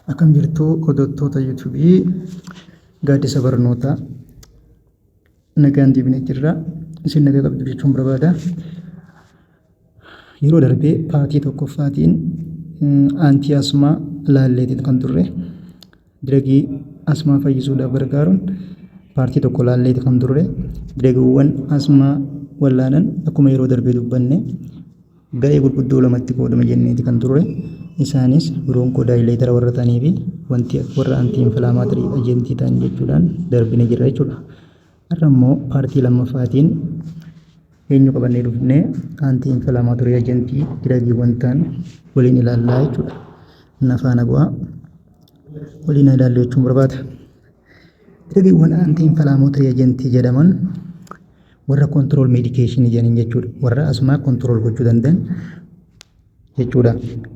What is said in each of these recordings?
Akkam jirtu, hordoftoota YouTubeii Gaaddisa Barnootaa? Nagaan deebinee jirra. Isin nagaa qabdu jechuun barbaada. Yeroo darbee partii tokkoffaatiin anti asthma laalleetiin kan turre, drugii asthma fayyisuudhaaf gargaaruun partii tokko laalleeti kan turre. Drugiiwwan asthma wallaanan akkuma yeroo darbee dubbanne garee gurguddoo lamatti qoodama jenneeti kan turre. Isaanis bronchodilator warra ta'anii fi wanti warra anti inflammatory agentii ta'an jechuudhaan darbine jirra jechuudha. Har'a immoo partii lammaffaatiin eenyu qabannee dhufnee? Anti inflammatory agentii drugiiwwan ta'an waliin ilaallaa jechuudha. Na faana bu'aa, waliin ilaallu jechuun barbaada. Drugiiwwan anti inflammatory agentii jedhaman warra control medicationii jedhaniin jechuudha. Warra asthma control gochuu danda'an jechuudha.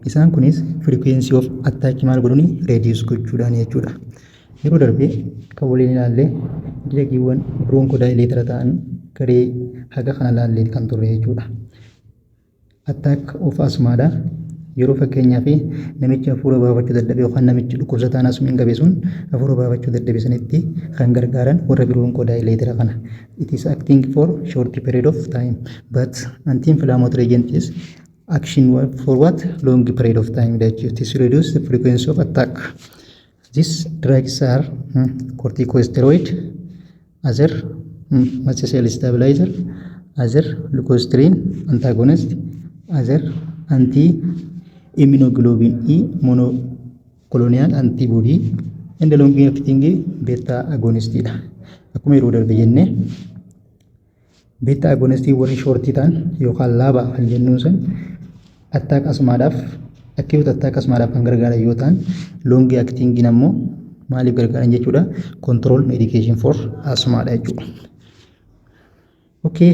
Isaan kunis frequency of attack maal godhuni? Reduce gochuudhaan jechuudha. Yeroo darbee kan waliin ilaalle drugiiwwan bronchodilator ta'an garee haga kana ilaallee kan turre jechuudha. Attack of asthmaadha. Yeroo fakkeenyaaf namichi hafuura baafachuu dadhabe yookaan namichi dhukkubsataan asmiin qabe sun hafuura baafachuu dadhabe sanitti kan gargaaran warra bronchodilator kana. It is acting for short period of time, but anti-inflammatory agent is action for what? Long period of time. That it is reduce the frequency of attack. These drugs are corticosteroid, other mast cell stabilizer, other leukotriene antagonist, other anti immunoglobulin E monoclonal antibody and long acting beta agonist dha. Akkuma yeroo darbe jennee, beta agonistii warri shortii ta'an yookaan LABA kan jennuun sun attack asthmaadhaaf, acute attack asthmaadhaaf kan gargaaran yoo ta'an, long actingiin ammoo maaliif gargaaran jechuudha? Control medication for asthmaadha jechuudha. Okay.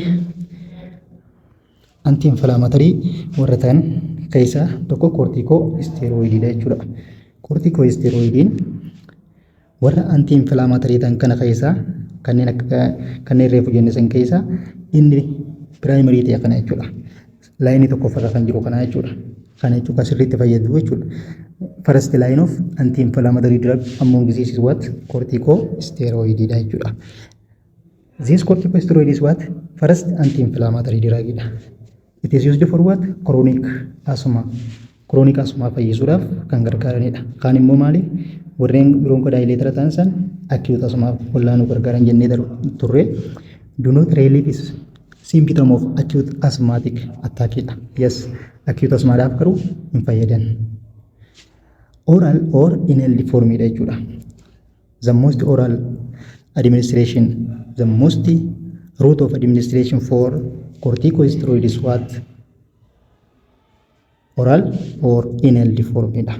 Anti inflammatory warra ta'an keessaa tokko corticosteroidiidha jechuudha. Corticosteroidiin warra anti inflammatory ta'an kana keessaa kanneen akka kanneen reefu jenne san keessaa inni primary ta'e kana jechuudha. Lineii tokkoffarra kan jiru kana jechuudha. Kana jechuun kan sirriitti fayyadu jechuudha. First line of anti-inflammatory drug among these is what? Corticosteroididha jechuudha. This corticosteroid is what? First anti-inflammatory drug dha. It is used for what? Chronic asthma. Chronic asthma fayyisuudhaaf kan gargaaranidha. Kaan immoo maali? Warreen bronchodilator ta'an san acute asthma wallaanuu gargaaran jennee turre. Do not relieve symptom of acute asthmatic attack dha. Yes, acute asthmaadhaaf garuu hin fayyadan. Oral or inhaled form dha jechuudha. The most oral administration, the most route of administration for corticosteroid is what? Oral or inhaled form dha.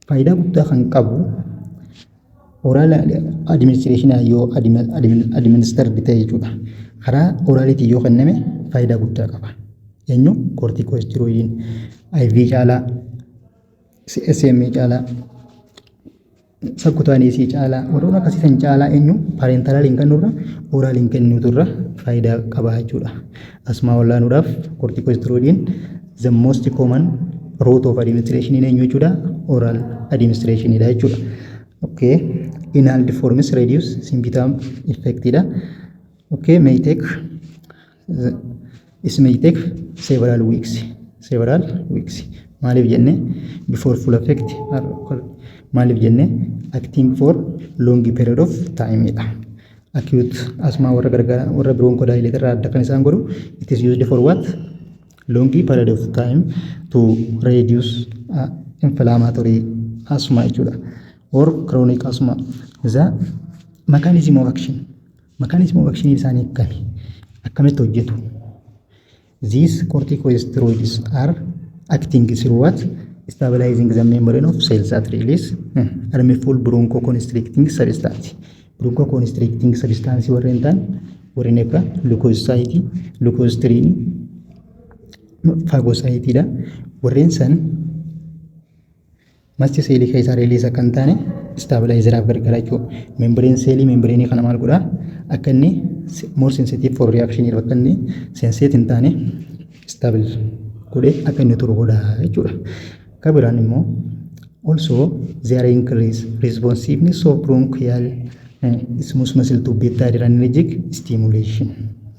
Faayidaa guddaa kan qabu oral administration yoo administered ta'e jechuudha. Karaa oraliitiin yoo kenname faayidaa guddaa qaba. Eenyu? Corticosteroidiin IV caalaa, SM caalaa, subcutaneousii caalaa, warroon akkasii san caalaa eenyu parenteraliin kennurra oraliin kennuuturra faayidaa qaba jechuudha. Asthma wallaanuudhaaf corticosteroidiin the most common route of administration eenyu jechuudha? Oral administration dha jechuudha. Okay, inhaled forms reduce symptom effect dha. Okay, may take is may take several weeks, several weeks. Maaliif jenne? Before full effect. Maaliif jenne? Acting for long period of time dha. Acute asthma warra gargaara warra bronchodilator irraa adda kan isaan godhu, it is used for what? Long period of time to reduce inflammatory asthma jechuudha or chronic asthma. The mechanism of action, mechanism of action isaanii akkami, akkamitti hojjetu? These corticosteroids are acting through what? Stabilizing the membrane of cells that release harmful bronchoconstricting substance. Bronchoconstricting substance warreen ta'an warreen akka leukocyte, leukotriene, phagocyteidha. Warreen san mast cellii keessaa release akka hin taane stabilizeraaf gargaara jechuudha. Membrane cellii membraneii kana maal godhaa? Akka inni more sensitive for reaction, akka inni sensitive hin taane stable godhee akka inni turu godha jechuudha. Akka biraan immoo Also, there increase responsiveness of bronchial smooth muscle to beta adrenergic stimulation.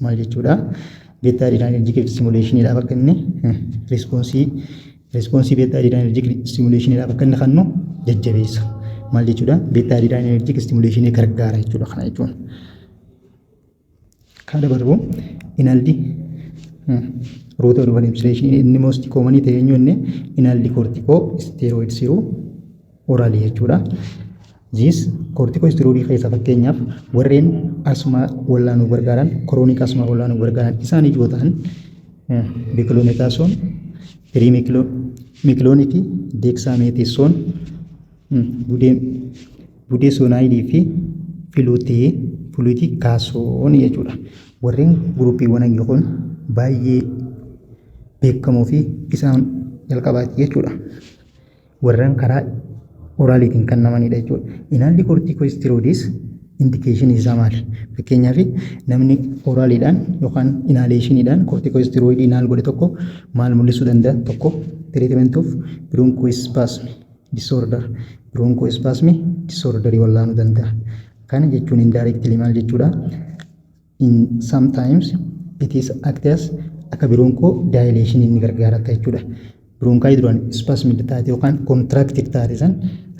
Maal jechuudha? Beta adrenergic stimulationiidhaaf akka inni response beta adrenergic stimulationiidhaaf akka inni kennu jajjabeessa. Maal jechuudha? Beta adrenergic stimulationii gargaara jechuudha kana jechuun. Kana dabarbu inhaled route of administration inni most common ta'e eenyu? Inni inhaled corticosteroid through orally jechuudha. This corticosteroid keessa fakkeenyaaf warreen asmaa wallaanuuf gargaaran, chronic asthma wallaanuuf gargaaran isaan ijoo ta'an beclomethasone, triamcinolone fi dexamethasone, budesonide fi fluticasone jechuudha. Warreen groupiiwwan kun baay'ee beekamoo fi isaan jalqabaati jechuudha. Warreen karaa oraliitiin kennamanidha jechuudha. Inhaled corticosteroids indication isaa maali? Fakkeenyaaf, namni oraliidhaan yookaan inhalationiidhaan corticosteroidii inhale godhe tokko maal mul'isuu danda'a? Tokko, treatment of bronchospasm disorder. Bronchospasm disorderii wallaanuu danda'a. Kana jechuun indirectly maal jechuudha? In sometimes it is act as akka bronchodilation inni gargaarata jechuudha. Bronchi duraan spasmid taate yookaan contracted taate san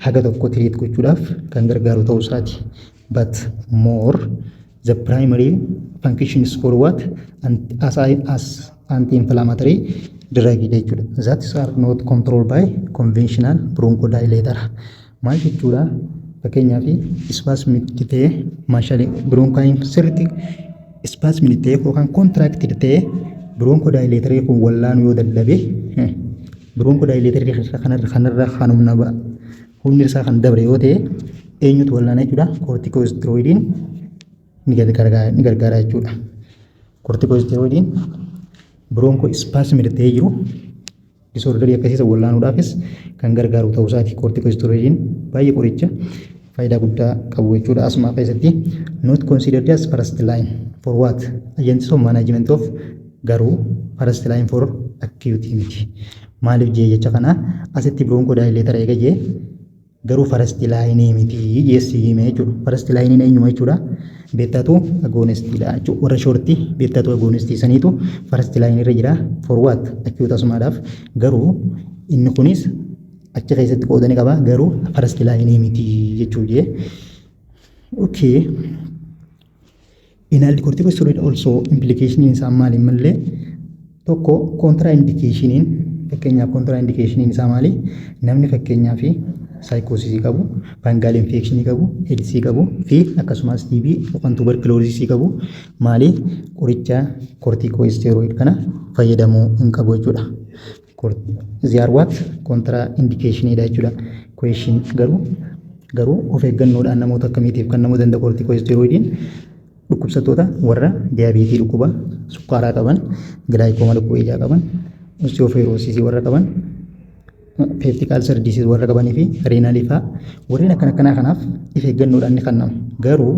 haga tokko treat gochuudhaaf kan gargaaru ta'uu isaati. But more the primary function is for what? And as anti-inflammatory drug jechuudha. That is are not controlled by conventional bronchodilator. Maal jechuudha? Fakkeenyaaf, spasmid ta'ee maashaalee bronchiin sirriitti spasmid ta'ee yookaan contracted ta'ee bronchodilatorii kun wallaanuu yoo dadhabe, bronchodilatorii kanarra kan humna humni isaa kan dabre yoo ta'e, eenyutu wallaana jechuudha? Corticosteroidiin ni gargaara jechuudha. Corticosteroidiin bronchospasmid ta'ee jiru disorderii akkasiisa wallaanuudhaafis kan gargaaru ta'uu isaati. Corticosteroidiin baay'ee qoricha faayidaa guddaa qabu jechuudha. Asmaa keessatti not considered as first line for what? Agents of management of, garuu first line for acute miti. Maaliif jee jecha kana asitti bronchodilator eega jee, garuu first line miti jeessi hime jechuudha. First line eenyuma jechuudha? Beta 2 agonistiidha jechuudha. Warra short beta 2 agonistii saniitu first line irra jira for what? Acute asmaadhaaf. Garuu inni kunis achi keessatti qoodani qaba, garuu first line miti jechuu jee. Okay. Inhaled corticosteroid also implication isaa maali mallee? Tokko, contraindicationin, fakkeenyaaf contraindicationin isaa maali? Namni fakkeenyaaf psychosisii qabu, fungal infectionii qabu, AIDSii qabu fi akkasumas TB yookaan tuberculosisii qabu maali, qoricha corticosteroid kana fayyadamuu hin qabu jechuudha. They are what? Contraindicationidha jechuudha. Question, garuu of eeggannoodhaan namoota akkamiitiif kan namuu danda'a corticosteroidiin? Dhukkubsattoota warra diabetes, dhukkuba sukkaaraa qaban, glaucoma, dhukkuba ijaa qaban, osteoporosisii warra qaban, peptic ulcer disease warra qabanii fi renalii fa'aa warreen akkana akkanaa kanaaf of eeggannoodhaan ni kennama. Garuu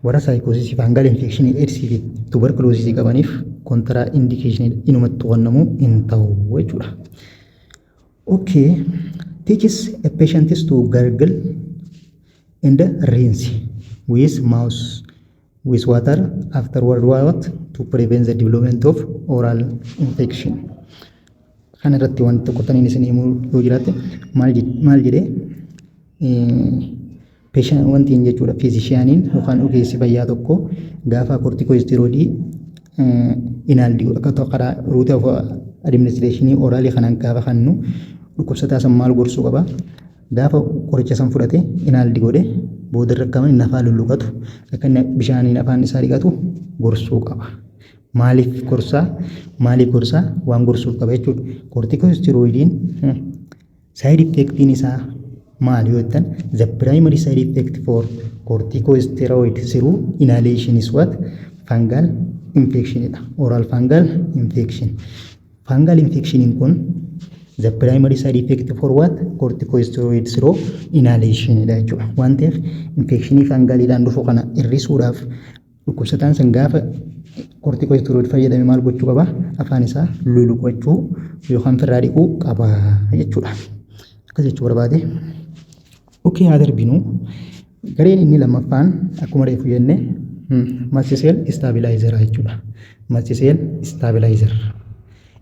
warra psychosisii, fungal infectionii, AIDSii fi tuberculosisii qabaniif contraindicationii, inumatti to'annamuu hin ta'u jechuudha. Okay, teaches a patient to gargle and rinse with mouth with water afterward what? To prevent the development of oral infection. Kana irratti wanti tokko taniin isin himuu yoo jiraatte, maal jedhee patient wanti hin jechuudha, physicianiin yookaan ogeessi fayyaa tokko gaafa corticosteroidii inhaled akka karaa route of administrationii oralii kanaan gaafa kennu dhukkubsataa san maal gorsuu qaba? Gaafa qoricha san fudhate, inhaled godhe, boodarra akka inni afaan lulluqatu, akka inni bishaaniin afaan isaa dhiqatu gorsuu qaba. Maaliif gorsaa? Maaliif gorsaa? Waan gorsuuf qaba jechuudha. Corticosteroidiin side effectiin isaa maal yoo jettan, the primary side effect for corticosteroid through inhalation is what? Fungal infection dha. Oral fungal infection. Fungal infection kun the primary side effect for what? Corticosteroid through inhalation dha jechuudha. Waan ta'eef, infectionii fungaliidhaan dhufu kana hir'isuudhaaf dhukkubsataan san gaafa corticosteroid fayyadame maal gochuu qaba? Afaan isaa luluqachuu yookaan firraa dhiquu qaba jechuudha. Akkas jechuu barbaade. Okay, haa darbinu. Gareen inni lammaffaan akkuma reefu jenne mast cell stabilizer jechuudha. Mast cell stabilizer.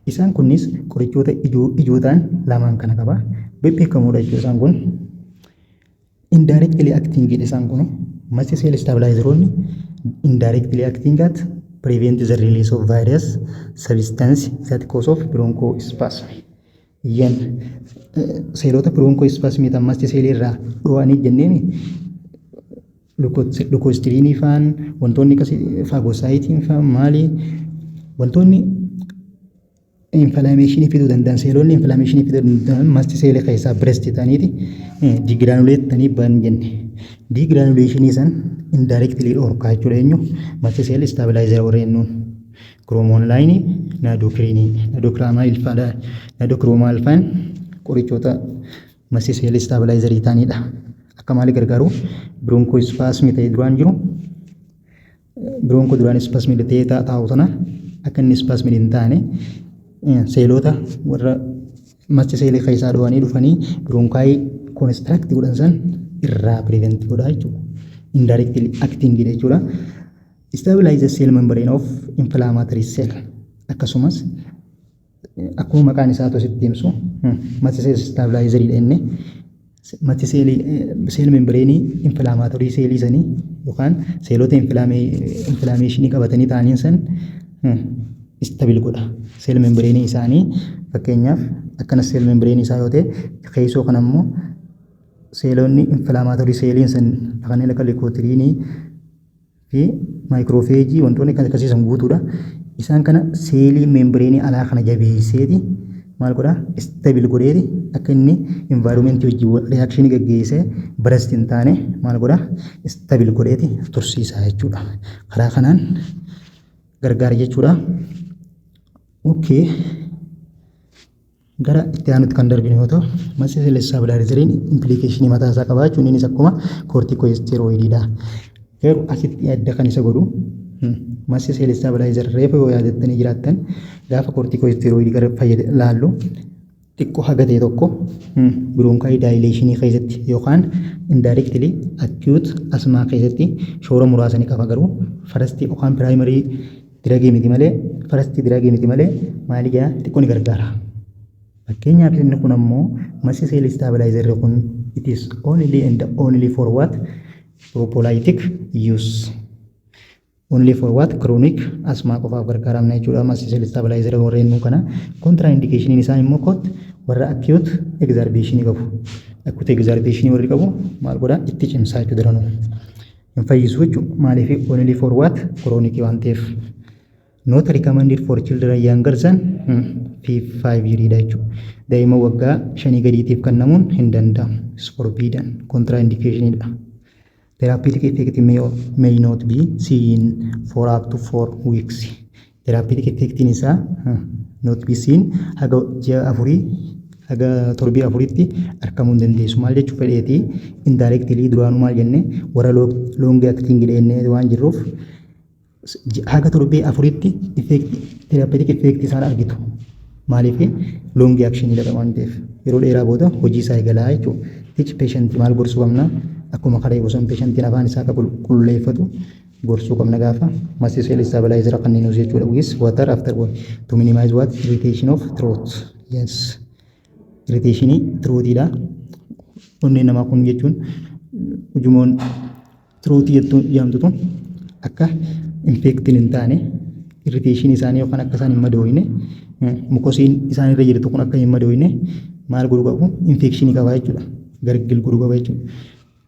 Isaan kunis qorichoota ijoo ijoo ta'an lamaan kana qaba. Bebbeekamoodha jechuudha isaan kun. Indirectly acting isaan kun, mast cell stabilizeroonni indirectly acting at prevent the release of virus substance that cause of bronchospasm. Iyyan seelota bronchospasm tan mast cell irraa dho'anii jenneeni, leukotriene faan, wantoonni akkasii, phagocyteiin faan, maali, wantoonni inflammationii fiduu danda'an, seelonni inflammationii fiduu danda'an mast cellii keessaa burst ta'aniiti degranulate ta'anii ba'an jenne. Degranulationii san indirectly dhorkaa jechuudha. Eenyu? Mast cell stabilizer warreen nuun. Cromolyn, nedocromil, nedocromil faadha. Nedocromil faan qorichoota mast cell stabilizerii ta'anidha. Akka maali gargaaru? Bronchospasmii ta'e duraan jiru, broncho duraan spasmii ta'ee taa'u sana akka inni spasmii hin taane, seelota warra mast cellii keessaa dho'anii dhufanii bronchi constrict godhan san irraa prevent godha jechuudha. Indirectly acting jechuudha. Stabilize cell membrane of inflammatory cell. Akkasumas akkuma maqaan isaa sitti himsu, mast cell stabilizerii inni mast cellii cell membrane inflammatory cellii sanii yookaan seelota inflammationii qabatanii ta'aniin san stable godha. Cell membrane isaanii, fakkeenyaaf akkana cell membrane isaa yoo ta'e, keessoo kana immoo seelonni inflammatory celliin san kanneen akka leukotriene fi macrophage, wantoonni kan akkasiisan guutuudha. Isaan kana cell membrane alaa kana jabeesseeti maal godhaa? Stable godheeti akka inni environmentii wajjin reactionii gaggeessee burst hin taane maal godhaa? Stable godheeti tursiisa jechuudha. Karaa kanaan gargaara jechuudha. Okay. Gara itti aanutti kan darbinu yoo ta'u, mast cell stabilizeriin implicationii mataa isaa qaba jechuun innis akkuma corticosteroidiidha. Garuu asitti adda kan isa godhu, mast cell stabilizer reefa yoo yaadattanii jiraattan, gaafa corticosteroidii gara fayyada laallu, xiqqoo haga ta'e tokko bronchi dilationii keessatti yookaan indirectly acute asthma keessatti shoora muraasa ni qaba, garuu first yookaan primary drugii miti malee, first drugii miti malee, maali jaa, xiqqoo ni gargaara. Fakkeenyaaf inni kun ammoo, mast cell stabilizer kun, it is only and only for what? Prophylactic use. Only for what? Chronic asthma qofaaf gargaaramna jechuudha. Mast cell stabilizer warreen nu kana contraindication isaa immoo kot warra acute exacerbation qabu. Acute exacerbation warri qabu maal godha? Itti cimsaa jechuudha daranuu. Hin fayyisu jechuudha. Maaliif? Only for what? Chronic waan ta'eef. Not recommended for children younger than 5 years jechuudha. Daa'ima waggaa 5 gadiitiif kennamuun hin danda'amu. Is forbidden. Contraindication dha. Therapeutic effect may not be seen for up to 4 weeks. Therapeutic effectiin isaa not be seen haga ji'a 4, haga torbii 4tti argamuu hin dandeessu. Maal jechuu fedheeti? Indirectly duraanuu maal jenne? Warra long acting jennee waan jirruuf, haga torbee 4tti effect, therapeutic effect isaan argitu. Maaliif? Long action dha waan ta'eef, yeroo dheeraa booda hojii isaa eegalaa jechuudha. Teach patient maal gorsuu qabna? Akkuma karee bosona patientiin afaan isaa akka qulqulleeffatu gorsuu qabna gaafa mast cell stabilizer kanneen nuus jechuudha. With water after to minimize what? Irritation of throat. Yes. Irritationii throatiidha. Onneen namaa kun jechuun ujumoon throatii jettuun jedhamtu tun akka infectiin hin taane, irritationii isaanii yookaan akka isaan hin madooyne, mucosiin isaan irra jirtu kun akka hin madooyne maal godhuu qabu? Infectionii qaba jechuudha. Gargil godhuu qaba jechuudha.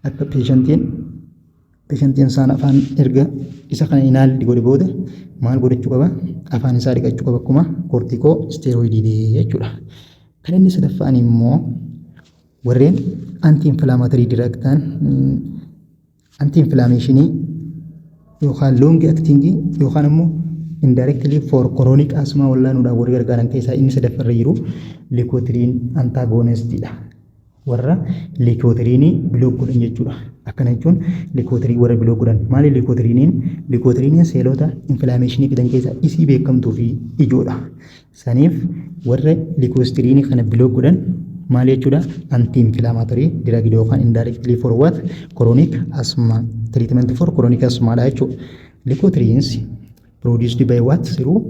Akka patientiin isaan afaan erga isa kana inhale godhe booda maal godhachuu qaba? Afaan isaa dhiqachuu qaba, akkuma corticosteroidii jechuudha. Kan inni sadaffaan immoo warreen anti inflammatory drug ta'an, anti inflammationii yookaan long actingii yookaan immoo indirectly for chronic asthma wallaanuudhaaf warri gargaaran keessaa inni sadaffarra jiru leukotriene antagonistiidha. Warra leukotriene block godhan jechuudha. Akkana jechuun leukotriene warra block godhan. Maali leukotrieneiin? Leukotrieneiin seelota inflammationii fidan keessaa isii beekamtuu fi ijoodha. Saniif warra leukotriene kana block godhan maal jechuudha? Anti inflammatory drug yookaan indirectly for what? Chronic asthma. Treatment for chronic asthma dha jechuudha. Leukotrienes produced by what? Through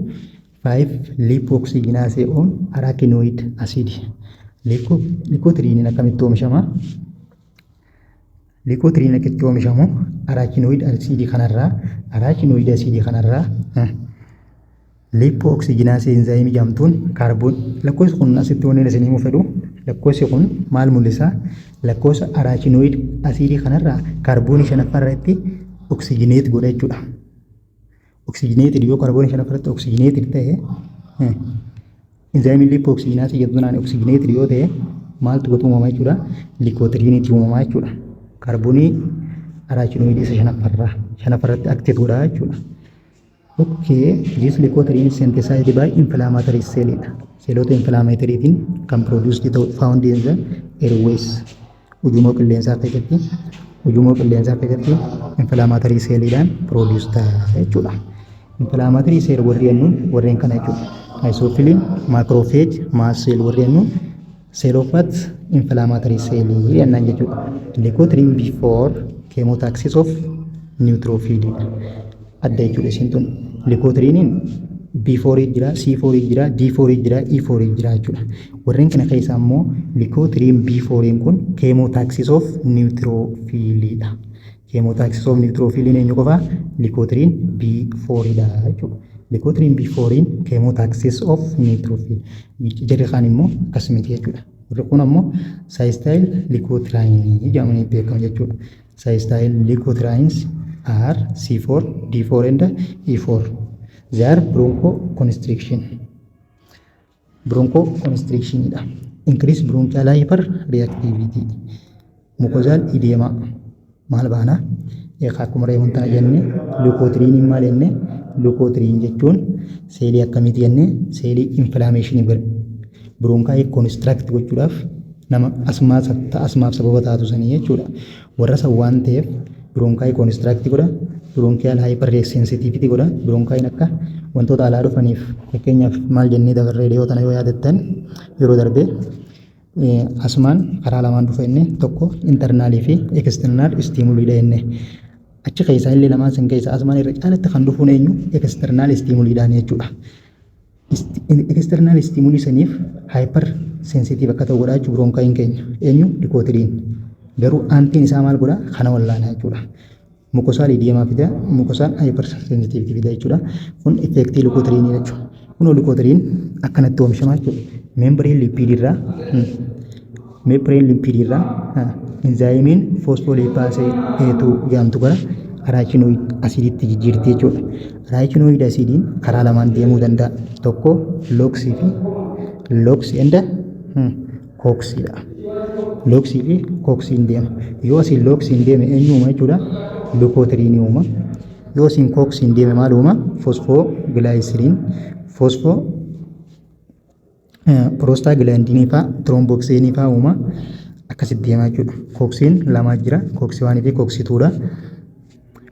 5 lipoxygenase on arachidonic acid. Leukotriene akkamitti oomishama? Leukotriene akkamitti oomishamu? Arachidonic acid kanarraa, arachidonic acid kanarraa lipoxygenase enzyme jedhamtuun kaarboon. Lakkoofsi kun asitti wanni isin himuu fedhu, lakkoofsi kun maal mul'isa? Lakkoofsa arachidonic acid kanarraa kaarboonii shanaffaa irratti oxygenate godha jechuudha. Oxygenated yoo kaarboonii shanaffaa irratti oxygenated ta'e, enzyme lipoxygenase jedhamtuun oxygenated yoo ta'e, maaltu gotu uumamaa jechuudha? Leukotrieneiitu uumamaa jechuudha. Kaarboonii arachidonic isa shanaffarratti active godha jechuudha. Okay, this leukotriene is synthesized by inflammatory cell dha. Seelota inflammatorytiin kan produced ta'u, found in the airways. Ujummoo qilleensaa keessatti, ujummoo qilleensaa keessatti inflammatory celliidhaan produce ta'a jechuudha. Inflammatory cell warri jennuun warreen kana jechuudha. Eosinophil, macrophage, mast cell warri jennuun cell of what? Inflammatory cell jennaan jechuudha. Leukotriene B4 chemotaxis of neutrophil adda jechuudha isiin tun. Leukotrieneiin B4 jira, C4 jira, D4 jira, E4 jira jechuudha. Warreen kana keessaa immoo leukotriene B4 kun chemotaxis of neutrophilidha. Chemotaxis of neutrophiliin eenyu qofaa? Leukotriene B4 dha jechuudha. Leukotriene B4 chemotaxis of neutrophil. Jarri kaan immoo akkas miti jechuudha. Warri kun ammoo cysteinyl leukotriene jedhamanii beekamu jechuudha. Cysteinyl leukotrienes are C4, D4 and E4. They are bronchoconstriction. Bronchoconstriction dha. Increase bronchial hyperreactivity. Mucosal edema maal baana? Egaa akkuma reefu tana jenne, leukotrieneiin maal jenne? Leukotriene jechuun seelii akkamiiti jenne? Seelii inflammationii bronchi constrict gochuudhaaf nama asmaaf sababa taatu sanii jechuudha. Warra san waan ta'eef bronchi constrict godha, bronchial hypersensitivity godha. Bronchiin akka wantoota alaa dhufaniif, fakkeenyaaf maal jennee dabarree dhiyoo tana yoo yaadattan, yeroo darbe asmaan karaa lamaan dhufa jenne, tokko internalii fi external stimuliidha jenne. Achi keessaa illee lamaan san keessaa asmaan irra caalatti kan dhufuun eenyu? External stimuliidhaan jechuudha. External stimulii saniif hyper sensitive akka ta'u godhaa jechuudha bronchiin keenya. Eenyu? Leukotriene. Garuu antiin isaa maal godhaa? Kana wallaanaa jechuudha. Mucosal edema fida, mucosal hyper sensitivity fida jechuudha. Kun effectii leukotrienii jechuudha. Kun leukotriene akkanatti oomishama jechuudha. Membrane lipidii irraa enzymeiin phospholipase A2 jedhamtu gara arachidonic acidiitti jijjiirti jechuudha. Arachidonic acidiin karaa lamaan deemuu danda'a. Tokko LOXii fi LOX and COXiidha. LOXii fi COXiin deema. Yoo asiin LOXiin deeme eenyu uuma jechuudha? Leukotrienii uuma. Yoo asiin COXiin deeme maal uuma? Phosphoglycerine, phospho prostaglandinii fa'aa, thromboxaneii fa'aa uuma. Akkasitti deemaa jechuudha. COXiin lamaa jira. COX oneii fi COX twodha.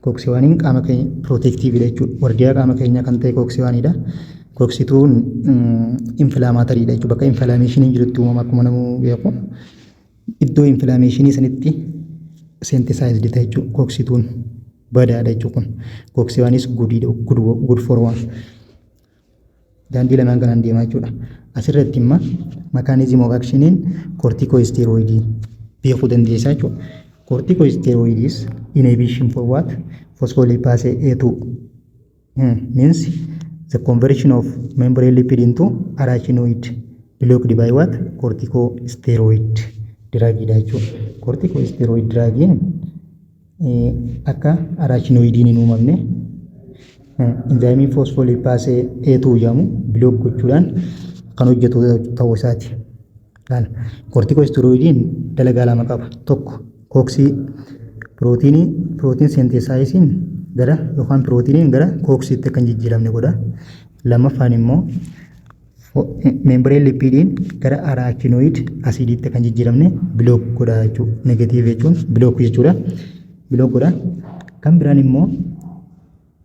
COX oneiin qaama keenya protectiveidha jechuudha. Wardiyaa qaama keenyaa kan ta'e COX oneiidha. COX twon inflammatoryiidha jechuudha. Bakka inflammationiin jirutti uumama akkuma namuu beeku. Iddoo inflammationii sanitti synthesized ta'e jechuudha. COX twon badaadha jechuudha kun. COX oneis goodiidha, good for one. Daandii lamaan kanaan deemaa jechuudha. Asirratti immoo mechanism of actioniin corticosteroidii beekuu dandeessaa jechuudha. Corticosteroids inhibition for what? Phospholipase A2 means the conversion of membrane lipid into arachidonic blocked by what? Corticosteroid drugidha jechuudha. Corticosteroid drugiin akka arachidoniin hin uumamne enzymeii phospholipase A2 jedhamu block gochuudhaan kan hojjetu ta'uu isaati. Corticosteroidiin dalagaa lama qaba. Tokko COXii pirootiinii, protein synthesisiin gara yookaan pirootiiniin gara COXiitti akka hin jijjiiramne godha. Lammaffaan immoo membrane lipidiin gara arachidonic acidiitti akka hin jijjiiramne block godha jechuudha. Negative jechuun block jechuudha. Block godha. Kan biraan immoo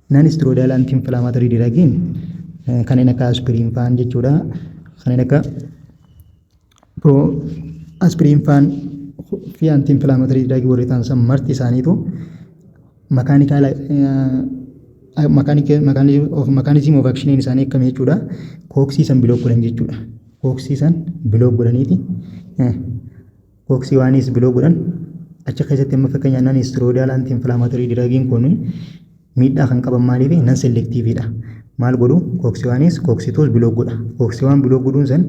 non steroidal anti inflammatory drugiin kanneen akka aspirin fa'aan jechuudha. Kanneen akka Aspirin faan fi anti inflammatory drug warri ta'an san marti isaaniitu mechanical mechanism of action isaanii akkamii jechuudha? COX san block godhan jechuudha. COX san block godhaniiti, COX oneis block godhan. Achi keessatti amma fakkeenyaaf non steroidal anti inflammatory drugiin kun miidhaa kan qaban maaliif? Non selectiveidha. Maal godhu? COX oneis COX twos block godha. COX one block godhuun san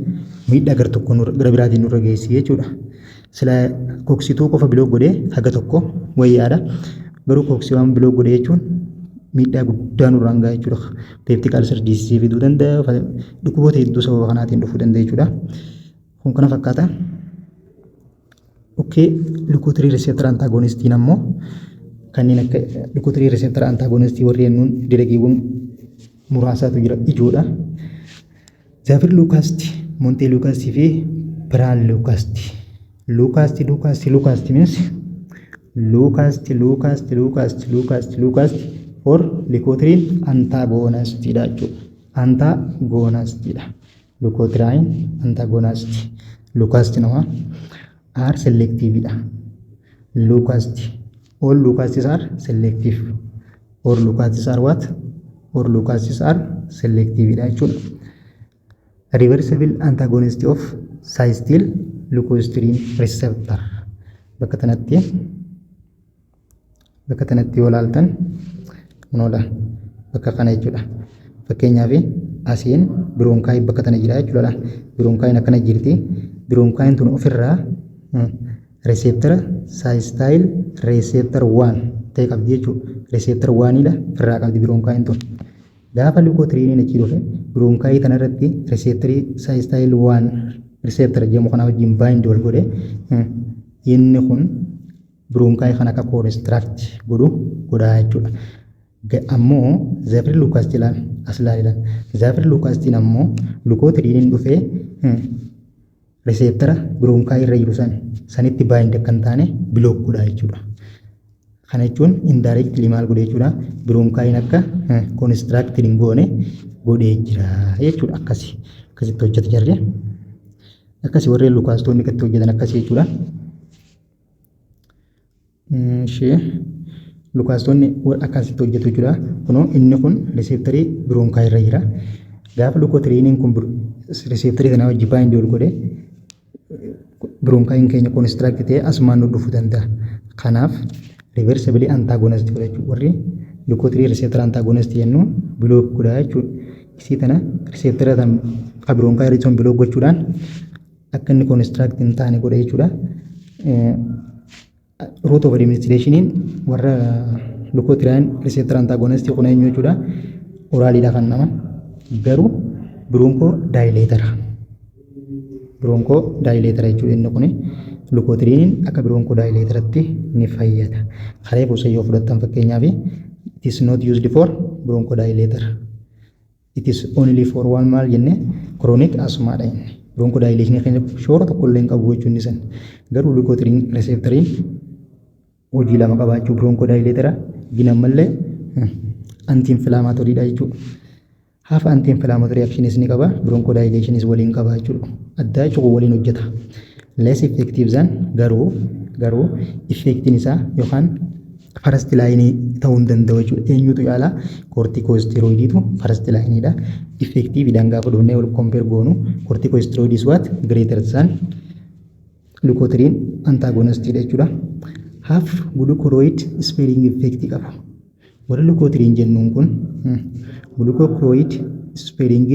miidhaa gara tokko gara biraatiin nurra geessi jechuudha. Sila COX two qofa block godhee haga tokko wayyaadha. Garuu COX one block godhee jechuun miidhaa guddaa nurraan gaha jechuudha. Peptic ulcer disease fiduu danda'a. Dhukkuboota hedduu sababa kanaatiin dhufuu danda'a jechuudha. Kun kana fakkaata. Okay, leukotriene receptor antagonistiin ammoo kanneen akka leukotriene receptor antagonistii warri jennuun drugiiwwan muraasaatu jira, ijoodha. Zafirlukast, montelukast fi pranlukast. Lukast, lukast, lukast means lukast, lukast, lukast, lukast, lukast for leukotriene antagonistiidha jechuudha. Antagonistiidha. Leukotriene antagonist. Lukast nama are selectiveidha. Lukast. All lukastis are selective. All lukastis are what? All lukastis are selectiveidha jechuudha. Reversible antagonist of cysteinyl leukotriene receptor. Bakka tanatti yoo ilaaltan, kunoodha bakka kana jechuudha. Fakkeenyaaf asiin bronchi bakka tana jira jechuudha. Bronchiin akkana jirti. Bronchiin tun ofirraa receptora cysteinyl receptor one ta'e qabdi jechuudha. Receptor oneidha ofirraa qabdi bronchiin tun. Gaafa leukotrieneiin achi dhufe, bronchi kanarratti receptorii cysteinyl one receptora jedhamu kana wajjin bind wal godhe, inni kun bronchi kana akka constrict godhu godhaa jechuudha. Ammoo zafirlukast ilaal, as ilaalilan. Zafirlukastiin ammoo leukotrieneiin dhufee receptora bronchi irra jiru san sanitti bind akka hin taane block godha jechuudha. Kana jechuun indirectly maal godhe jechuudha? Bronchiin akka constricted hin goone godhee jira jechuudha. Akkasi akkasitti hojjeta jarri. Akkasi warreen lukastoonni akkatti hojjetan akkasii jechuudha. Ishee lukastoonni akkasitti hojjetu jechuudha. Kunoo inni kun receptorii bronchi irra jira. Gaafa leukotrieneiin kun receptorii kanaa wajji bind ol godhe, bronchiin keenya constrict ta'ee asumaan nu dhufuu danda'a. Kanaaf reversible antagonist godha jechuudha. Warri leukotriene receptor antagonist jennuun block godha jechuudha. Isii tana receptora tan ka bronchi irra jiru block gochuudhaan akka inni constrict hin taane godha jechuudha. Route of administrationiin warra leukotriene receptor antagonist kun eenyu jechuudha? Oraliidha kan nama, garuu bronchodilatora. Bronchodilatora jechuudha inni kuni. Leukotrieneiin akka bronchodilatoratti ni fayyada. Karee buusa yoo fudhattan, fakkeenyaaf, it is not used for bronchodilator. It is only for one, maal jenne? Chronic asthmaadha inni. Bronchodilation keenya shoora tokko illee hin qabu jechuun inni san. Garuu leukotriene receptoriin hojii lama qabaachuu, bronchodilatora gin ammallee anti inflammatorydha jechuudha. Hafa anti inflammatory actionis ni qaba, bronchodilationis waliin qaba jechuudha. Addaa jechuun waliin hojjeta. Less effective than, garuu effectiin isaa yookaan first line ta'uu hin danda'u jechuudha. Eenyutu caalaa? Corticosteroidiitu first lineiidha. Effectiveidhaan gaafa dhufnee wal compare goonu, corticosteroid is what? Greater than leukotriene antagonistiidha jechuudha. Have glucocorticoid sparing effect qaba. Warri leukotriene jennuun kun glucocorticoid sparing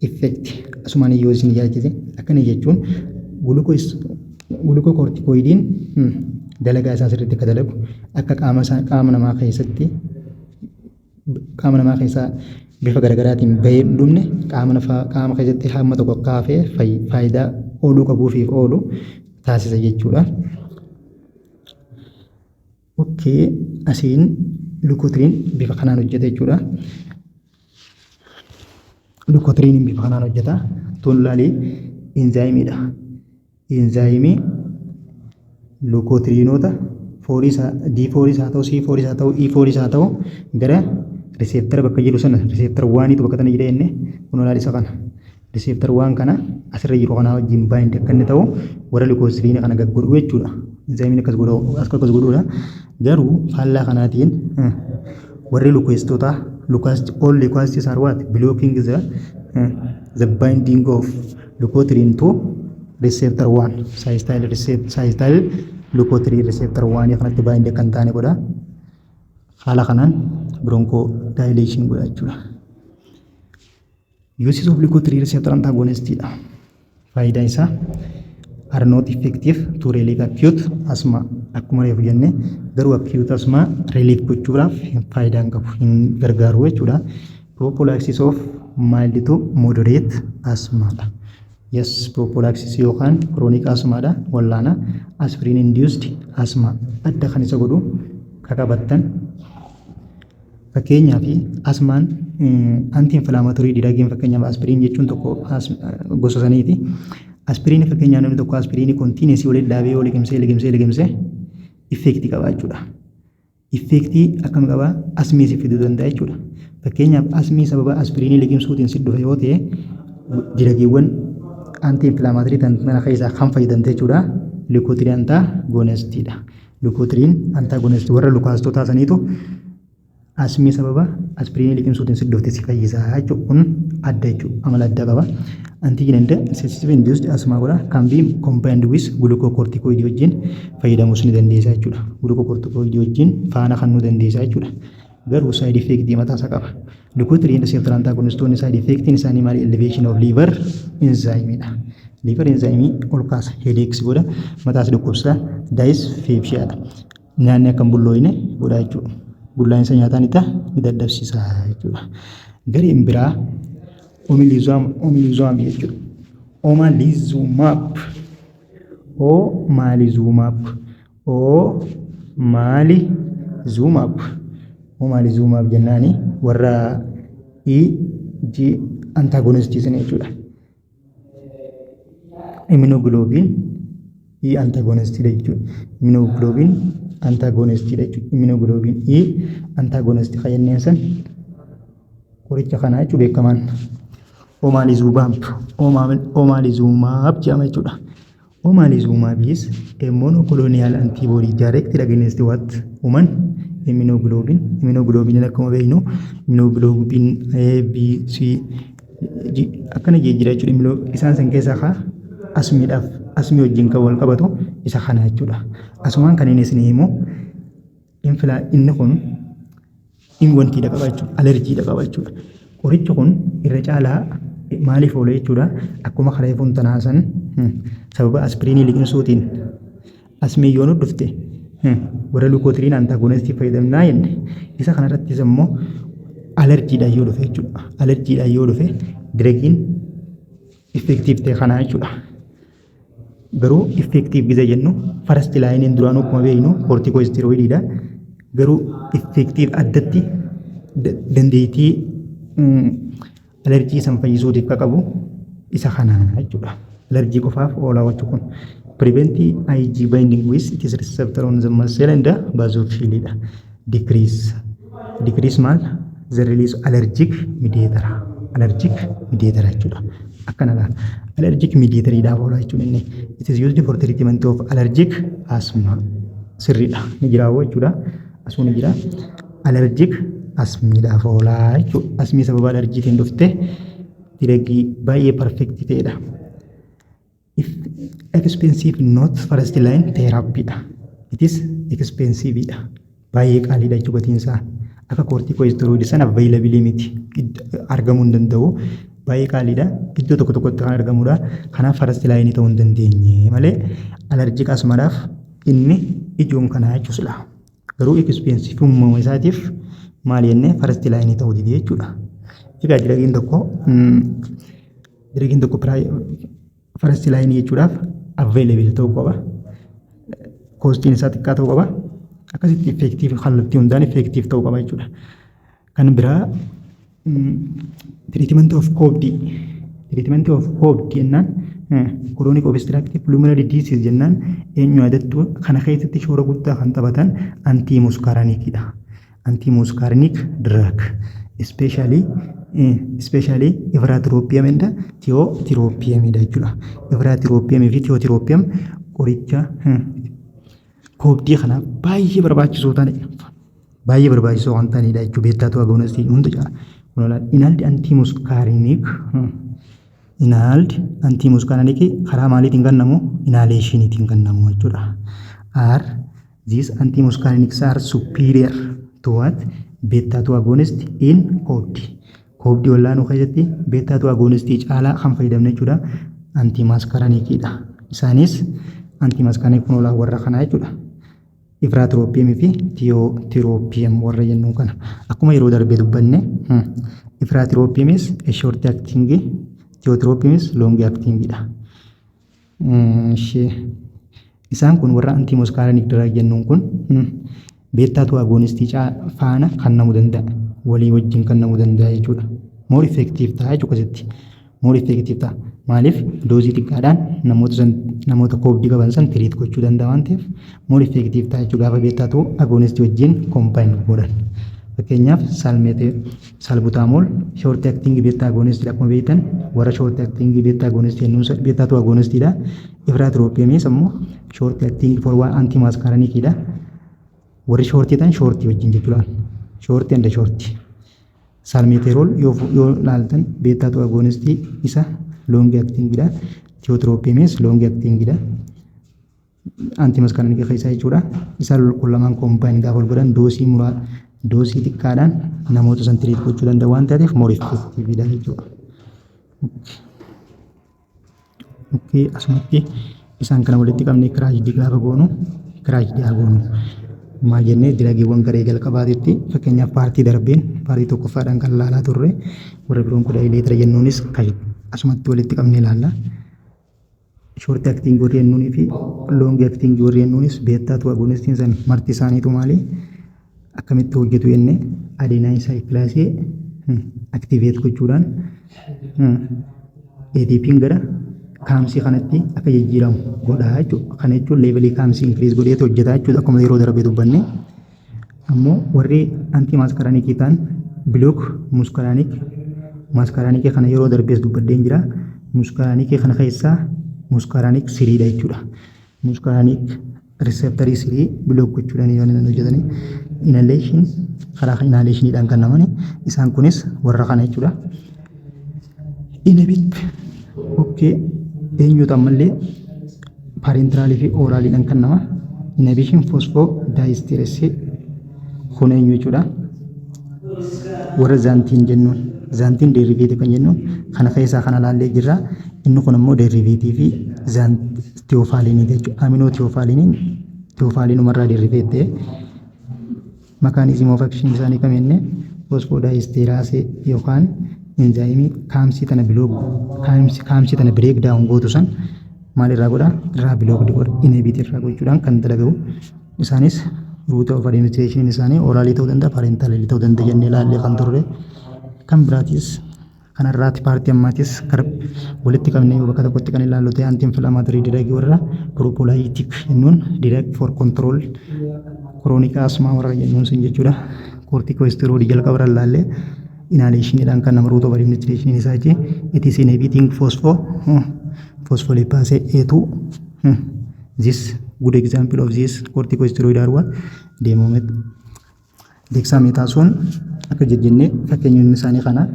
effect asumaan yoo isin yaachise, akkana jechuun glucocorticoidiin dalagaa isaa sirriitti akka dalagu, akka qaama isaa qaama namaa keessatti, qaama namaa keessaa bifa garaagaraatiin bahee hin dhumne, qaama keessatti hamma tokko akka hafee faayidaa ooluu qabuufiif oolu taasisa jechuudha. Okay, asiin leukotriene bifa kanaan hojjeta jechuudha. Leukotrieneiin bifa kanaan hojjeta. Tun laalii enzymeiidha. Enzymeii leukotrienoota fouriis, D fouriis haa ta'u, C fouriis haa ta'u, E fouriis haa ta'u, gara receptora bakka jiru sana, receptora oneiitu bakka tana jira jenne. Kun olaal isa kana. Receptor 1 kana asirra jiru kanaa wajjin bind akka inni ta'u warra leukotriene kana gaggodhu jechuudha. Enzymeiin akkas godhu akkas godhuudha. Garuu faallaa kanaatiin warri leukocytoota leukocyte, all leukocytes are what? Blocking the binding of leukotriene to receptor 1, cysteinyl receptor, cysteinyl leukotriene receptor 1 kanatti bind akka hin taane godha. Haala kanaan bronchodilation godha jechuudha. Uses of leukotriene receptor antagonist dha. Faayidaan isaa are not effective to relieve acute asthma, akkuma reefu jenne, garuu acute asthma relief gochuudhaaf faayidaa hin qabu, hin gargaaru jechuudha. Prophylaxis of mild to moderate asthma dha. Yes, prophylaxis yookaan chronic asthma dha wallaana. Aspirin induced asthma adda kan isa godhu kaqabattan, fakkeenyaaf asthmaan anti inflammatory drugiin, fakkeenyaaf aspirin jechuun tokko gosa saniiti. Aspirin, fakkeenyaaf namni tokko aspirinii continuously walitti dhaabee yoo liqimsee liqimsee liqimsee effectii qaba jechuudha. Effectii akkam qabaa? Asmii si fiduu danda'a jechuudha. Fakkeenyaaf asmii sababa aspirinii liqimsuutiin si dhufe yoo ta'e, drugiiwwan anti inflammatory kana keessaa kan fayyadamte jechuudha. Leukotriene antagonistiidha. Leukotriene antagonistii warra leukocytotaa saniitu asmii sababa aspirinii liqimsuutiin si dhufte si fayyisaa jechuudha. Kun adda jechuudha. Amala addaa qaba. Antigen and sensitive induced asthma godha. Can be combined with glucocorticoid wajjin fayyadamuus ni dandeessa jechuudha. Glucocorticoid wajjin faana kan nu dandeessa jechuudha. Garuu side effect mataa isaa qaba. Leukotriene receptor antagonistoonni side effectiin isaanii maali? Elevation of liver enzyme dha. Liver enzyme ol kaasa. Headaches godha. Mataas dhukkubsa. Dyspepsia dha. Nyaanni akka hin bullooyne godha jechuudha. Bullaa'insa nyaataa ni dadhabsiisa jechuudha. Gareen biraa omalizumab jechuudha. Omalizumab. Omalizumab. Omalizumab. Omalizumab jennaani warra IgE antagonistii sana jechuudha. Immunoglobulin E antagonistii jechuudha. Immunoglobulin antagonistii jechuudha. Immunoglobulin E antagonistii kan jenneen san qoricha kanaa jechuudha beekamaan. Omalizumab. Omalizumab jedhama jechuudha. Omalizumab is a monoclonal antibody directed against what? Human immunoglobulin. Immunoglobulin akkuma beeknu immunoglobulin A, B, C, G akkana jira jechuudha. Isaan san keessaa kaa asmiidhaaf asmii wajjin kan wal qabatu isa kana jechuudha. Asumaan kan inni isinii himu infilaa inni kun wantiidha qaba jechuudha. Alerjiidha qaba jechuudha. Qorichi kun irra caalaa maaliif oola jechuudha? Akkuma karaa funtanaa san sababa aspirinii liqimsuutiin asmii yoo nu dhufte warra leukotriene antagonistii fayyadamnaa jenne. Isa kanarrattis immoo alerjiidhaan yoo dhufe jechuudha. Alerjiidhaan yoo dhufe drugiin effective ta'e kanaa jechuudha. Garuu effective giza jennu first lineiin duraan akkuma beeknu corticosteroidiidha. Garuu effective addatti dandeettii alerjii san fayyisuutiif kan qabu isa kana jechuudha. Alerjii qofaaf oolaa jechuun kun. Prevent IgE binding with its receptor on the mast cell and the basophil dha. Decrease. Decrease maal? The release allergic mediator. Allergic mediator jechuudha. Akkana laala. Allergic mediatoriidhaaf oola jechuudha inni. It is used for treatment of allergic asthma. Sirriidha. Ni jira jechuudha. Asuu ni jira. Allergic asmiidhaaf oolaa jechuudha. Asmii sababa alerjiitiin dhufte drugii baay'ee perfect ta'edha. If expensive, not first line therapy dha. It is expensive dha. Baay'ee qaaliidha jechuudha gatiin isaa. Akka corticosteroid sana available miti. Argamuu hin danda'u. Baay'ee qaaliidha. Iddoo tokko tokkotti kan argamudha. Kanaaf first line ta'uu hin dandeenye malee allergic asthmaadhaaf inni ijoon kanaa jechuudha. Garuu expensive uumama isaatiif maal jennee first line ta'uu dide jechuudha. Egaa drugiin tokko first line jechuudhaaf available ta'uu qaba. Costiin isaa xiqqaa ta'uu qaba. Akkasitti effective, kallattii hundaan effective ta'uu qaba jechuudha. Kan biraa treatment of COPD. Treatment of COPD jennaan chronic obstructive pulmonary disease jennaan eenyu yaadattu? Kana keessatti shoora guddaa kan taphatan antimuscarinicidha. Antimuscarinic drug. Especially ipratropium and tiotropiumidha jechuudha. Ipratropiumii fi tiotropium qoricha COPD kanaaf baay'ee barbaachisoo ta'anidha. Baay'ee barbaachisoo kan ta'anidha jechuudha. Beta 2 agonistii hunda caala. Kun inhaled antimuscarinic, inhaled antimuscarinic karaa maaliitiin kennamu? Inhalationiitiin kennamu jechuudha. Are these antimuscarinics are superior to what? Beta 2 agonist in COPD. COPD wallaanuu keessatti beta 2 agonistii caalaa kan fayyadamne jechuudha. Antimuscariniciidha. Isaanis antimuscarinic kun olaa warra kanaa jechuudha. Ipratropiumii fi tiotropium warra jennuun kana. Akkuma yeroo darbee dubbanne, ipratropiumis short acting, tiotropiumis long actingidha. Isaan kun warra antimuscarinic drug jennuun kun beta 2 agonistii faana kennamuu danda'a. Walii wajjin kennamuu danda'a jechuudha. More effective ta'a jechuudha asitti. More effective ta'a. Maaliif? Doseii xiqqaadhaan namoota san, namoota COPD qaban san treat gochuu danda'a waan ta'eef, more effective ta'a jechuudha gaafa beta 2 agonistii wajjin combine godhan. Fakkeenyaaf, salbutamol short acting beta agonistii, akkuma beektan warra short acting beta agonistii jennuun beta 2 agonistiidha. Ipratropiumis ammoo short acting for waan antimuscariniciidha. Warri shortii ta'an shortii wajjin jechuudha. Shortii and shortii. Salmeterol yoo laaltan beta 2 agonistii isa long actingidha. Tiotropiumis long actingidha. Antimuscarinicii keessaa jechuudha. Isaan kun lamaan combine gaafa wal godhan doseii muraa doseii xiqqaadhaan namoota san treat gochuu danda'u waan ta'eef, more effectiveidha jechuudha. Okay, asumatti isaan kana walitti qabnee crush gaafa goonu, crush haa goonu. Maal jennee? Drugiiwwan garee jalqabaatitti, fakkeenyaaf, partii darbeen partii tokkoffaadhaan kan laalaa turre, warra biroon kudha later jennuunis asumatti walitti qabnee ilaalla. Short acting warri jennuunii fi long acting warri jennuunis beta 2 agonistiin san marti isaaniitu maali? Akkamitti hojjetu jennee, adenylyl cyclaseii activate gochuudhaan ATP'n gara cAMPii kanatti akka jijjiiramu godha jechuudha. Kana jechuun levelii cAMPii increase godheetu hojjeta jechuudha, akkuma yeroo darbe dubbanne. Ammoo warri antimuscarinicii ta'an block muscarinic. Muscarinicii kana yeroo darbees dubbadheen jira. Muscarinicii kana keessaa muscarinic threedha jechuudha. Muscarinic receptorii 3 block gochuudhaan yoo inni hojjetanii inhalation, karaa inhalationiidhaan kan namani isaan kunis warra kana jechuudha. Inhibit, okay, eenyutu ammallee parenteralii fi oraliidhaan kan nama inhibition phosphodiesterase kun eenyu jechuudha? Warra xanthine jennuun, xanthine derivative kan jennuun kana keessaa kana laallee jirra. Inni kun ammoo derivative theophyllineiiti jechuudha. Amino theophyllineiin theophyllinumarraa derivative ta'e, mechanism of action isaanii kam jennee, phosphodiesterase yookaan enzymeii cAMPii tana block, cAMPii tana break down gootu san maal irraa godha? Irraa block godha, inhibit irraa gochuudhaan kan dalagamu. Isaanis route of administration isaanii oralii ta'uu danda'a, parenteralii ta'uu danda'a jennee ilaallee kan turre. Kan biraatis kanarraati, partii ammaatis walitti qabnee yoo bakka tokkotti kan ilaallu ta'e, anti inflammatory drugii warra prophylactic jennuun, drug for control chronic asthma warra jennuun sun jechuudha. Corticosteroidii jalqaba irra ilaallee, inhalationiidhaan kan nama route of administration isaa jechi it is inhibiting phospholipase A2. This good example of this corticosteroid are what? Demomet, dexamethasone akka jejjennee fakkeenyonni isaanii kana.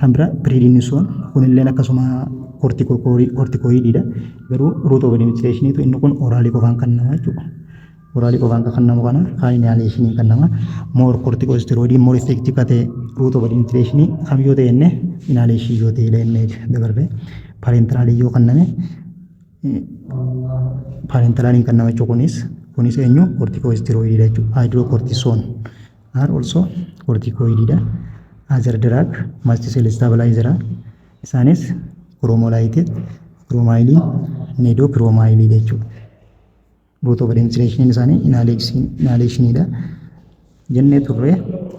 Kan bira prednisone, kunilleen akkasuma corticoidiidha, garuu route of administrationiitu inni kun oralii qofaan kan nama jechuudha. Oralii qofaan kan nama kana kaan inhalationii kan nama more corticosteroidii more effective ka ta'e route of administrationii kam yoo ta'e jenne, inhalationii yoo ta'e jennee dabarre. Parenteralii yoo kenname, parenteraliin kan nama jechuun kunis eenyu? Corticosteroidiidha jechuudha. Hydrocortisone are also corticoidiidha. Other drug mast cell stabilizer, isaanis cromolyn, cromolyn, nedocromil jechuudha. Route of administration isaanii inhalationiidha jennee turre.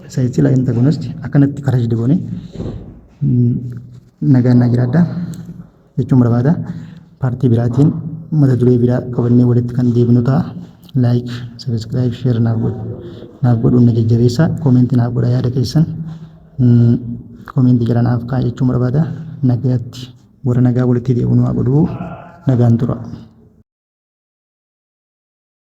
Saayitsila antagonist akkanatti karaa goone nagaan naa jiraadha jechuun barbaada. Partii biraatiin mata duree biraa qabannee walitti kan deebinu ta'a. Like, subscribe, share naaf godhu. Naaf godhuun na jajjabeessaa. Comment naaf godha, yaada keessan. Comment jala naaf kaa'aa jechuun barbaada. Nagaatti, warra nagaa walitti deebi'u nu haa godhu. Nagaan tura.